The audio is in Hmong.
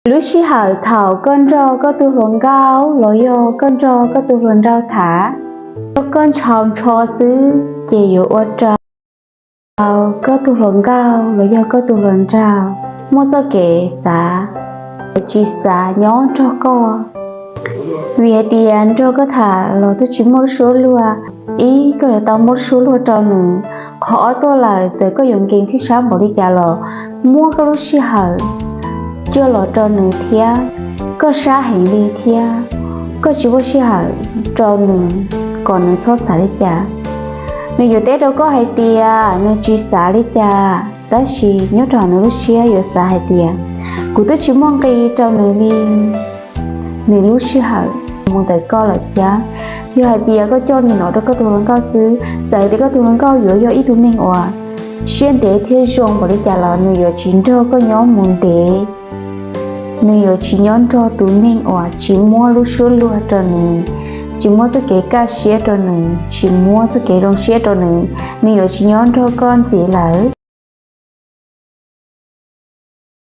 Lub sij hawm thaum koj nrog koj tus hluas nkauj los yog koj nrog koj tus hluas nraug tham, koj ntshaus ntsho xwb ces yuav ua rau koj tus hluas nkauj los yog koj tus hluas nraug muaj txoj kev xav, tsis xav nyob nrog koj. Vim hais tias nrog koj tham los twb tsis muaj lub suab luag, ib koj yuav tau muab lub suab luag rau nws, qhov ob tuaj lawm txawm koj yuav nkees thiab sab npaum li cas los muab koj lub sij hawm coj los rau nws thiab, koj sab heev li thiab koj tsis muaj sij hawm rau nws kom nws txhob xav li cas. Nws yuav teb rau koj hais tias nws tsis xav li cas, tab sis nyob rau nws lub siab yuav xav hais tias kuv twb tsis muaj nqis rau nws li. Nws lub sij hawm mus ntawm koj lawm thiab. Yog hais tias koj coj nws los rau koj tus hluas nkauj xwb, txawm tias koj tus hluas nkauj yuav yog ib tug neeg uas siab ntev thiab zoo npaum li cas los nws yuav tsis nrog koj nyob mus ntev. Nws yuav tsis nyob nrog tus neeg uas tsis muab lub suab luag rau nws, tsis muab txoj kev kaj siab rau nws, tsis muab txoj kev zoo siab rau nws, nws yuav tsis nyob nrog koj ntxiv lawm.